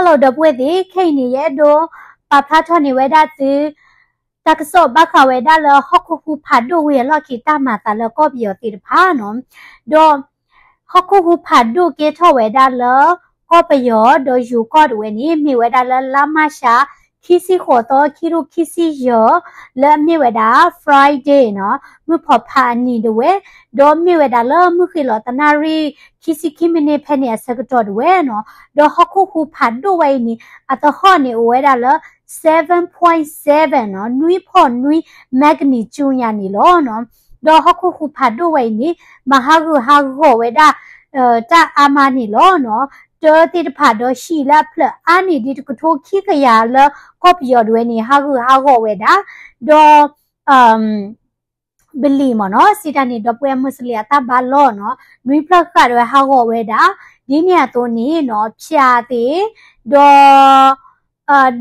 ဟါလီၤ ဒီပုၢ်ဝဲၢ်သ့ၣ်, ခဲအံၤန့ၣ် ယအဲၣ်ဒိးပာ်ဖျါထီၣ်န့ၢ်ဝဲဒၣ်သု တၢ်ကစီၣ်ဘၣ်ဃးဝဲဒၣ်လၢဟီၣ်ခိၣ်ဟူးဖးဒိၣ်ဝံၤအလီၢ်ခံ တၢ်မၤသးလၢကီၢ်ပယီၤသ့ၣ်တဖၣ်နီၤ. ဒီးဟီၣ်ခိၣ်ဟူးဖးဒိၣ်ကဲထီၣ်ဝဲဒၣ်လၢ ကီၢ်ပယီၤဒီးယိၤကီၢ်တဝဲန့ၣ် မ့ၢ်ဝဲဒၣ်လၢလါမၢ်ၡး ခံဆံဃိးသီ ခံကထိခံဆံယဲၢ် လၢအမ့ၢ်ဝဲဒၣ် Friday နီၤ, မုၢ်ဖီဖးအနံၤတဝဲ, ဒီးမ့ၢ်ဝဲဒၣ်လၢမုၢ်ဃ့ၢ်လီၤတနၣ်ရံၣ် ခံဆံခံမံးနံးဖဲန့ၣ်အဆၢကတီၢ်တဝဲနီၤ. ဒီးဟီၣ်ခိၣ်ဟူးဖးဒိၣ်ဝဲအံၤန့ၣ် အသဟီၣ်န့ၣ်အိၣ်ဝဲဒၣ်လၢ seven point seven နီၤ, နွံဖီၣ်နွံ magnitude ညါန့ၣ်လီၤနီၤ. ဒီးဟီၣ်ခိၣ်ဟူးဖးဒိၣ်ဝဲအံၤန့ၣ် မၤဟးဂူာ်ဟးဂီၤဝဲဒၣ် တၢ်အါမးန့ၣ်လီၤနီၤ. တၢသ့ၣ်တဖၣ်ဒီးဟံၣ်လၢအဖျၢၣ်အါန့ၢ်ဒံးတကထိခံကယၤလၢကီၢ်ပယီၤတဝဲန့ၣ် ဟးဂူာ်ဟးဂီၤဝဲဒၣ်, ဒီး ဘလံၤမ့ၢ်နီၤ, စံးတၢ်န့ၣ် ဒီပုၢ်ဝဲၢ် Muslim အတၢ်ဘါလီၢ်နီၤ, နွံဖျၢၣ်ဃၣ်တဝဲဟးဂီၤဝဲဒၣ်, ဒ်န့ၣ်အသိးန့ၣ်နီၤ ဖၠးသ့ၣ်,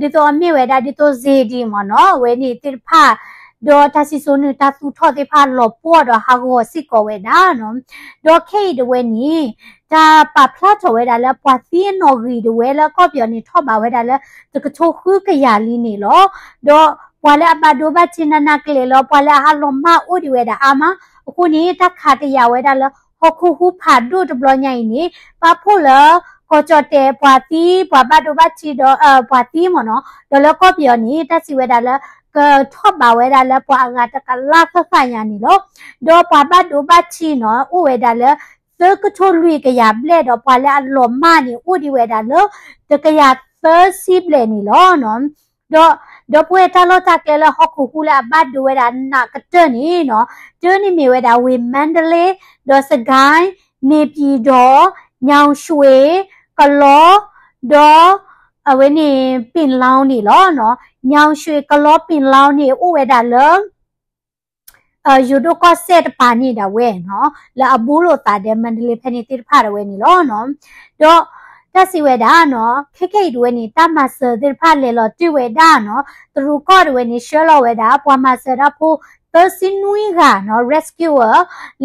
ဒီး ဒ်သိးအမ့ၢ်ဝဲဒၣ် ဒ်သိး စ့ဒံ မ့ၢ်နီၤ, အဝဲန့ၣ်သ့ၣ်တဖၣ်, ဒီးတၢ်စံၣ်စိၤနုာ်တၢ်သူၣ်ထီၣ်သ့ၣ်တဖၣ်လီၤပှီၢ်ဒီးဟးဂီၤစ့ၢ်ကီးဝဲဒၣ်နီၤ. ဒီးခဲအံၤတဝဲန့ၣ် တၢ်ပာ်ဖျါထီၣ်ဝဲဒၣ်လၢပှၤသံအနီၣ်ဂံၢ်တဝဲလၢကီၢ်ပယီၤန့ၣ် ထီၣ်ဘးဝဲဒၣ်လၢ တကထိဃုကယၤလံန့ၣ်လီၤ. ဒီးပှၤလၢအဘၣ်ဒိဘၣ်ထံးနးနးကလဲာ်လီၤ, ပှၤလၢအဟးလီၤမၢ်အိၣ်ဒံးဝဲဒၣ်အါမး, အဃိန့ၣ် တၢ်ခးတယာ်ဝဲဒၣ်လၢဟီၣ်ခိၣ်ဟူးဖးဒိၣ်တဘျီညါအံၤန့ၣ် ပာ်ဖှိၣ်လၢ ကီၢ်ကၠီၣ်တဲာ်ပှၤသံ ပှၤဘၣ်ဒိဘၣ်ထံးဒီး ပှၤသံမ့ၢ်နီၤ, ဒီးလၢကီၢ်ပယီၤန့ၣ် တၢ်စံးဝဲဒၣ်လၢ ကထီၣ်ဘးဝဲဒၣ်လၢပှၤအဂၤတကလးဃၣ်ဃၣ်ညါန့ၣ်လီၤ. ဒီးပှၤဘၣ်ဒိဘၣ်ထံးနီၤ အိၣ်ဝဲဒၣ်လၢ သၢကထိလွံၢ်ကယၤဘျဲၣ် ဒီးပှၤလၢအလီၤမၢ်န့ၣ် အိၣ်ဒံးဝဲဒၣ်လၢ တကယၤသၢဆံဘျဲၣ်န့ၣ်လီၤနီၤ. ဒီး ဒီပုၢ်ဝဲၢ်တၢ်လီၢ်တၢ်ကျဲလၢဟီၣ်ခိၣ်ဟူးလၢအဘၣ်ဒိဝဲဒၣ်နးကတၢၢ်န့ၣ်နီၤ, တၢန့ၣ်မ့ၢ်ဝဲဒၣ်ဝ့ၢ် မါဒလ့ ဒီး စကဲၣ်, န့ၣ်ပံၤဒီး ညောင်ရွှေ, ကလီ ဒီး အဝဲန့ၣ် ပ့ၣ်လီန့ၣ်လီၤနီၤ. ညောင်ရွှေ ကလီ ပ့ၣ်လီန့ၣ် အိၣ်ဝဲဒၣ်လၢ ယိၤဒိၣ်ကီၢ်စဲၣ်တပၤန့ၣ်ဒၣ်ဝဲနီၤ, လၢအဘူးလိာ်သးဒီး မါဒလ့ဖဲန့ၣ်သ့ၣ်တဖၣ်ဒၣ်ဝဲန့ၣ်လီၤနီၤ. ဒီးတၢ်စံးဝဲဒၣ်နီၤ, ခဲခဲအံၤဒၣ်ဝဲန့ၣ် တၢ်မၤစၢၤသ့ၣ်တဖၣ်လဲၤလီၤတံၢ်ဝဲဒၣ်နီၤ, တရူးကီၢ်ဒၣ်ဝဲန့ၣ် ဆှၢလီၤဝဲဒၣ် ပှၤမၤစၢၤတၢ်ဖိ သၢဆံနွံဂၤနီၤ, rescuer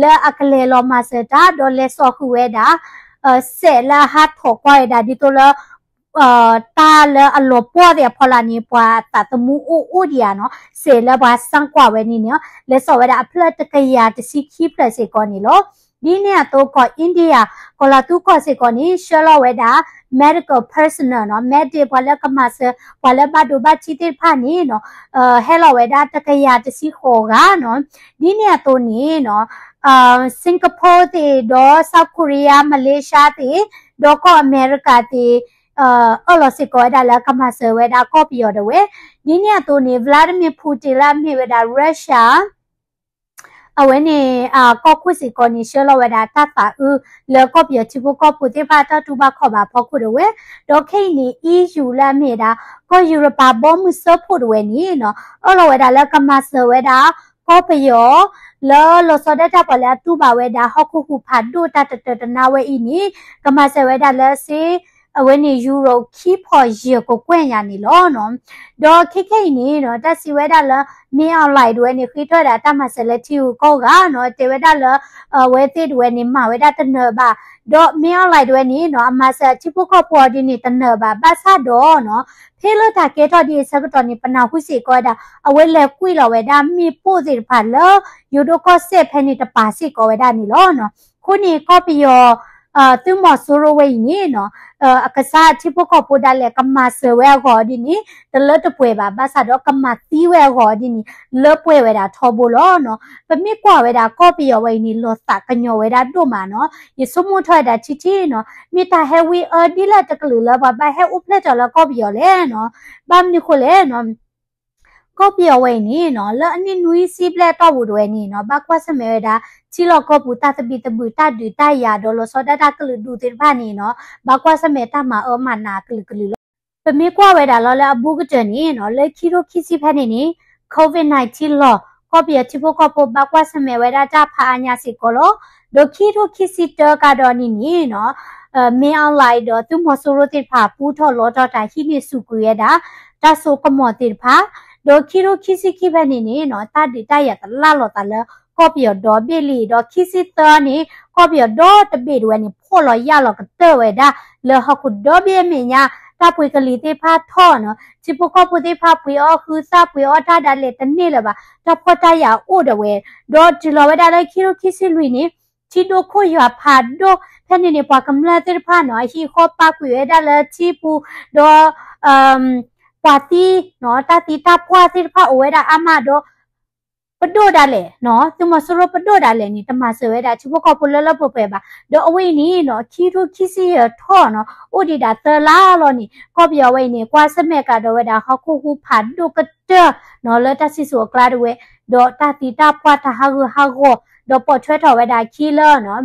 လၢအကလဲၤလီၤမၤစၢၤတၢ် ဒီးလဲၤစိာ်ဃုာ်ဝဲဒၣ် စဲးလၢအဟးထီၣ်ကွၢ်ဝဲဒၣ် ဒ်သိးလၢ တၢ်လၢအလီၤပှီၢ်သ့ၣ်အဖီလာ်န့ၣ် ပှၤသးသမူအိၣ်အိၣ်ဒံးဧါနီၤ, စဲးလၢပှၤစၣ်ကွၢ်ဝဲန့ၣ်န့ၣ် လဲၤစိာ်ဝဲဒၣ်အဖျၢၣ်တကယၤတဆံခံဖျၢၣ်စ့ၢ်ကီးန့ၣ်လီၤ. ဒ်န့ၣ်အသိးကီၢ် India ကီၢ်လၤသူကီၢ်စ့ၢ်ကီးန့ၣ် ဆှၢလီၤဝဲဒၣ် medical personnel နီၤ, medic ပှၤလၢကမၤစၢၤ ပှၤလၢဘၣ်ဒိဘၣ်ထံးသ့ၣ်တဖၣ်န့ၣ်နီၤ, ဟဲလီၤဝဲဒၣ်တကယၤတဆံဃိးဂၤနီၤ. ဒ်န့ၣ်အသိးန့ၣ်နီၤ Singapore သ့ၣ်ဒီး South Korea, Malaysia သ့ၣ် ဒီးကီၢ်အမဲရကၤသ့ၣ် အၢၣ်လီၤစ့ၢ်ကီးဝဲဒၣ်လၢကမၤစၢၤဝဲဒၣ်ကီၢ်ပယီၤဒၣ်ဝဲ. ဒ်န့ၣ်အသိးန့ၣ် Vladimir Putin လၢအမ့ၢ်ဝဲဒၣ် Russia အဝဲန့ၣ် ကီၢ်ခိၣ်စ့ၢ်ကီးန့ၣ် ဆှၢလီၤဝဲဒၣ်တၢ်သးအုး လၢကီၢ်ပယီၤထံဖိကီၢ်ဖိသ့ၣ်တဖၣ်တၢ်တူၢ်ဘၣ်ခီၣ်ဘၣ်အဖီခိၣ်ဒၣ်ဝဲ. ဒီးခဲအံၤန့ၣ် EU လၢအမ့ၢ်ဝဲဒၣ် ကီၢ်ယူရပၤဘီမုၢ်စၢဖှိၣ်ဒၣ်ဝဲန့ၣ်နီၤ အၢၣ်လီၤဝဲဒၣ်လၢကမၤစၢၤဝဲဒၣ် ကီၢ်ပယီၤ လၢလီၤဆီဒၣ်တၢ်ပှၤလၢအတူၢ်ဘၣ်ဝဲဒၣ်ဟီၣ်ခိၣ်ဟူးဖးဒိၣ်တၢ်တတၢၤတနါဝဲအံၤန့ၣ် ကမၤစၢၤဝဲဒၣ်လၢစ့ အဝဲန့ၣ် euro ခံဖီၣ်ယဲၢ်ကကွဲၢ်ညါန့ၣ်လီၤနီၤ. ဒီးခဲခဲအံၤန့ၣ်နီၤ တၢ်စံးဝဲဒၣ်လၢ မင်းအောင်လှိုင် ဒၣ်ဝဲန့ၣ် ဃ့ထီၣ်ဝဲဒၣ်တၢ်မၤစၢၤလၢထံဂုၤကီၢ်ဂၤနီၤ တဲဝဲဒၣ်လၢ အဝဲသ့ၣ်ဒၣ်ဝဲန့ၣ် မၤဝဲဒၣ်တနၢၤဘၣ်. ဒီး မင်းအောင်လှိုင် ဒၣ်ဝဲန့ၣ်နီၤ အမၤစၢၤအထံဖိကီၢ်ဖိအီၤဒ်န့ၣ် တနၢၤဘၣ် ဘၣ်ဆၣ်ဒီးနီၤ ဖဲလၢတၢ်ကဲထီၣ်ဒ်အံၤအဆၢကတီၢ်န့ၣ် ပနၢ်ဟူစ့ၢ်ကီးဝဲဒၣ် အဝဲလဲၤကွံာ်လီၤဝဲဒၣ်မ့ၣ်ပိၢ်သ့ၣ်တဖၣ်လၢ ယိၤဒိၣ်ကီၢ်စဲၣ်ဖဲန့ၣ်တပၤစ့ၢ်ကီးဝဲဒၣ်န့ၣ်လီၤနီၤ. အဃိန့ၣ် ကီၢ်ပယီၤ သုးမီၤစိရိၤဝဲအံၤန့ၣ်နီၤ အကစၢ်အထံဖိကီၢ်ဖိဒၣ်လဲာ် ကမၤစၢၤဝဲအဂီၢ်ဒ်န့ၣ် တလၢတပှဲၤဘၣ် ဘၣ်ဆၣ်ဒီးကမၤသံဝဲအဂီၢ်ဒ်န့ၣ် လၢပှဲၤဝဲဒၣ်ထီဘိလီၤနီၤ. ပမ့ၢ်ကွၢ်ဝဲဒၣ်ကီၢ်ပယီၤဝဲအံၤန့ၣ် လီၤသးကညီၤဝဲဒၣ်ဒိၣ်မးနီၤ. ယဆိကမိၣ်ထီၣ်ဝဲဒၣ်ထံထံနီၤ မ့ၢ်တၢ်ဟဲဝံအၢဒ်လဲၣ်တကလုာ်လၢပှၤဘၣ်ဟဲအိၣ်ဖျဲၣ်ထီၣ်လၢကီၢ်ပယီၤလဲၣ်နီၤ. ဘၣ်မနုၤဃိလဲၣ်နီၤ ကီၢ်ပယီၤဝဲအံၤန့ၣ်နီၤ လၢအနံၣ်နွံဆံဘျဲၣ်အတီၢ်ပူၤဒၣ်ဝဲန့ၣ်နီၤ ဘၣ်ကွၢ်ဆၢၣ်မဲာ်ဝဲဒၣ် ထံလီၢ်ကီၢ်ပူၤတၢ်သဘံၣ်သဘုၣ် တၢ်ဒုးတၢ်ယၤဒီးလီၤဆီဒၣ်တၢ်ကလုာ်ဒူၣ်သ့ၣ်တဖၣ်န့ၣ်နီၤ ဘၣ်ကွၢ်ဆၢၣ်မဲာ်တၢ်မၤအၢမၤနးအကလုာ်ကလုာ်လီၤ. ပမ့ၢ်ကွၢ်ဝဲဒၣ်လီၤလၢအဘူးကတၢၢ်န့ၣ်နီၤ လၢခံထိခံဆံဖဲန့ၣ်န့ၣ် COVID nineteen လီၤ ကီၢ်ပယီၤထံဖိကီၢ်ဖိဘၣ်ကွၢ်ဆၢၣ်မဲာ်ဝဲဒၣ်တၢ်ဖးအါညါစ့ၢ်ကီးလီၤ. ဒီးခံထိခံဆံတၢကဒီးန့ၣ်န့ၣ်နီၤ မင်းအောင်လှိုင် ဒီးသုးမီၤစိရိၤသ့ၣ်တဖၣ် ပူထီၣ်လီထီၣ်တၢ်ဟံးန့ၢ်ဆူၣ်ကွံာ်ဝဲဒၣ် တၢ်စိကမီၤသ့ၣ်တဖၣ်, ဒီးခံထိခံဆံခံဖဲန့ၣ်န့ၣ်နီၤ တၢ်ဒုးတၢ်ယၤတလၢ်လီၤသးလၢကီၢ်ပယီၤဒီဘ့ၣ်လံ, ဒီးခံဆံသၢန့ၣ် ကီၢ်ပယီၤဒီတဘ့ၣ်ဒၣ်ဝဲန့ၣ် ဖှီၣ်လီၤယာ်လီၤကတၢၢ်ဝဲဒၣ် လၢဟီၣ်ခိၣ်ဒီဘ့ၣ်အမဲာ်ညါ တၢ်ပှ့ၤကလံၤသ့ၣ်တဖၣ်ထီၣ်နီၤ, ထံဖိကီၢ်ဖိသ့ၣ်တဖၣ်ပှ့ၤအီၣ်ဟုသၣ်ပှ့ၤအီၣ်တၢ်ဒၣ်လဲာ်တန့ၢ်လၢၤဘၣ်, တၢ်ဖှီၣ်တၢ်ယာ်အိၣ်ဒီးဝဲ, ဒီးတုၤလီၤဝဲဒၣ်လၢခံကထိခံဆံလွံၢ်န့ၣ် ထံဒိၣ်ခိၣ်ယွၤဖးဒိၣ်, ဖဲန့ၣ်န့ၣ် ပှၤကမျၢၢ်သ့ၣ်တဖၣ်နီၤ အဟံၣ်အဃီပာ်ကွံာ်ဝဲဒၣ်လၢထံပူၤ, ဒီး ပှၤသံနီၤ တၢ်သံတၢ်ပှၢ်သ့ၣ်တဖၣ်အိၣ်ဝဲဒၣ်အါမးဒီး ပဒိၣ်ဒၣ်လဲာ်နီၤ, သုးမီၤစိရိၤပဒိၣ်ဒၣ်လဲာ်န့ၣ် တမၤစၢၤဝဲဒၣ်ထံဖိကီၢ်ဖိလၢလၢပှဲၤပှဲၤဘၣ်. ဒီးအဝဲအံၤန့ၣ်နီၤ ခံကထိခံဆံယဲၢ်ထီၣ်နီၤ အိၣ်ဒံးဒၣ်သၢလါလီၤန့ၣ် ကီၢ်ပယီၤဝဲအံၤန့ၣ် ကွၢ်ဆၢၣ်မဲာ်ကဒီးဝဲဒၣ်ဟီၣ်ခိၣ်ဟူးဖးဒိၣ်ကတၢၢ်နီၤ လၢတၢ်စံၣ်စိၤအကျါတဝဲ, ဒီးတၢ်သံတၢ်ပှၢ်တၢ်ဟးဂူာ်ဟးဂီၤ, ဒီးပိာ်ထွဲထီၣ်ဝဲဒၣ်အခံလၢနီၤ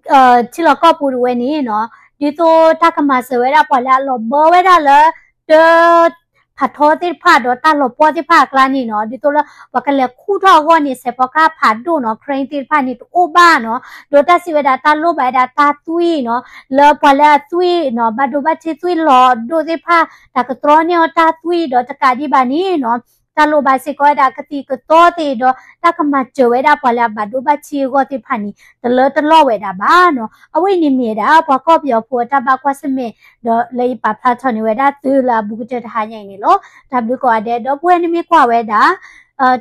ထံလီၢ်ကီၢ်ပူၤတဝဲန့ၣ်နီၤ, ဒ်သိးတၢ်ကမၤစၢၤဝဲဒၣ်ပှၤလၢအလီၤဘၢဝဲဒၣ်လၢ တၢ ဖးထီသ့ၣ်တဖၣ်ဒီးတၢ်လီၤပှီၢ်သ့ၣ်တဖၣ်အကျါန့ၣ်နီၤ, ဒ်သိးလၢပှၤကလဲၤခူၣ်ထီၣ်အဂီၢ်န့ၣ် စဲးဖီကဟၣ်ဖးဒိၣ်နီၤ crane သ့ၣ်တဖၣ်န့ၣ် တအိၣ်ဘၣ်နီၤ, ဒီးတၢ်စံးဝဲဒၣ်တၢ်လိၣ်ဘၣ်ဝဲဒၣ်တၢ်သွံၣ်နီၤ, လၢပှၤလၢအသွံၣ်နီၤ ဘၣ်ဒိဘၣ်ထံးသွံၣ်လီၤဒိၣ်သ့ၣ်တဖၣ် တၢ်ကတြီန့ၢ်အီၣ်တၢ်သွံၣ်ဒီးတကးဒံးဘၣ်န့ၣ်နီၤ တၢ်လိၣ်ဘၣ်စ့ၢ်ကီးဝဲဒၣ်ကသံၣ်ကသီသ့ၣ်ဒီး တၢ်ကမၤစၢၤဝဲဒၣ်ပှၤလၢအဘၣ်ဒိဘၣ်ထံးအဂီၢ်သ့ၣ်တဖၣ်န့ၣ် တလၢတလီၢ်ဝဲဒၣ်ဘၣ်နီၤ. အဝဲအံၤန့ၣ်မ့ၢ်ဝဲဒၣ် ပှၤကီၢ်ပယီၤဖိအတၢ်ဘၣ်ကွၢ်ဆၢၣ်မဲာ် ဒီးလၢယပာ်ဖျါထီၣ်န့ၢ်ဝဲဒၣ်သုလၢအဘူးကတၢၢ်တဟါညါအံၤန့ၣ်လီၤ. တၢ်ဘျုးကိးဂၤဒဲး ဒီပုၢ်ဝဲၢ်နမ့ၢ်ကွၢ်ဝဲဒၣ်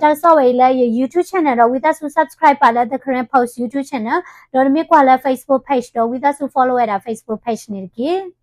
တၢ်ကစီၣ်ဝဲအံၤလၢယ YouTube channel ဒီးဝံသးစူၤ subscribe ပာ်လၢ The Karen Post YouTube channel ဒီးနမ့ၢ်ကွၢ်လၢ Facebook page ဒီးဝံသးစူၤ follow ဝဲဒၣ် Facebook page န့ၣ်တက့ၢ်.